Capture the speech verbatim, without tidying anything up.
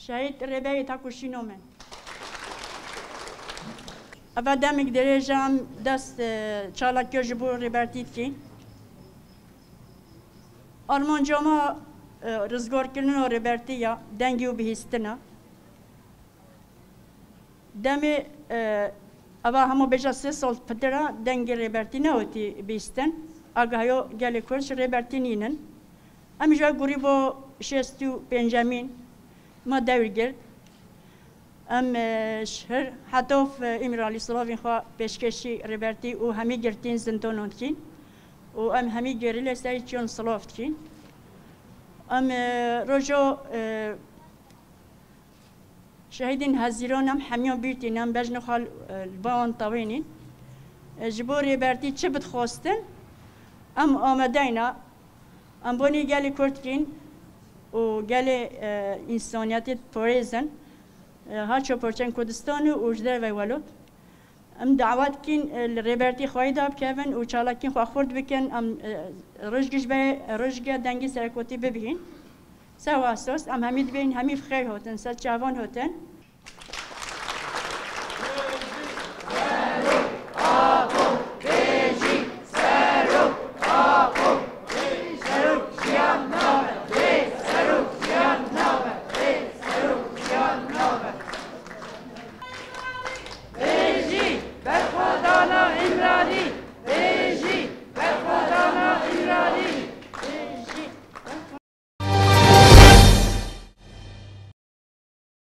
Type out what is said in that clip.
Şehîd Rêberê Takuşîno me. Eva demik dirêj e em dest, e, çalakiya ji bo Rêbertî dikîn. Armanca me, e, rizgarkirina Rêbertî ya, dengê û bihîstina. Demê, e, eva hema bêja sê sal pitir e dengê Rêbertî nehotî bihîstin. Agahiyo gelê Kurd ji Rêbertî nînin. Em ji gurîbo şêst û pêncemîn me dewr girt. Em, e, ji her hetof, e, Îmralî silavên xwe pêşkêşî Rêbertî û hemî girtiyên zindanan dikîn. Û em hemî gerîlê serî çiyan silav dikîn. Em, e, rojo, e, şehîdên hezîran em hemiyan bîr tînin, em bejna xwe, e, li ba wan tewênîn. E, ji bo Rêbertî çi bidixwastin, em amadeyne. Em bonî gelê Kurd kîn û gelê, e, însaniyetê diparêzin, e, her çar parçeyên Kurdistanê û ji dervey welat. Em dawet kîn, e, li Rêbertî xweyî da bikevin û çalakiyên xwe xurt bikin. Em, e, rojgê ji be rojgê dengê serekotî bibihîn. Sewa esas, em hemî dibên, hemî bi xêr hatin, ser çavan hatin.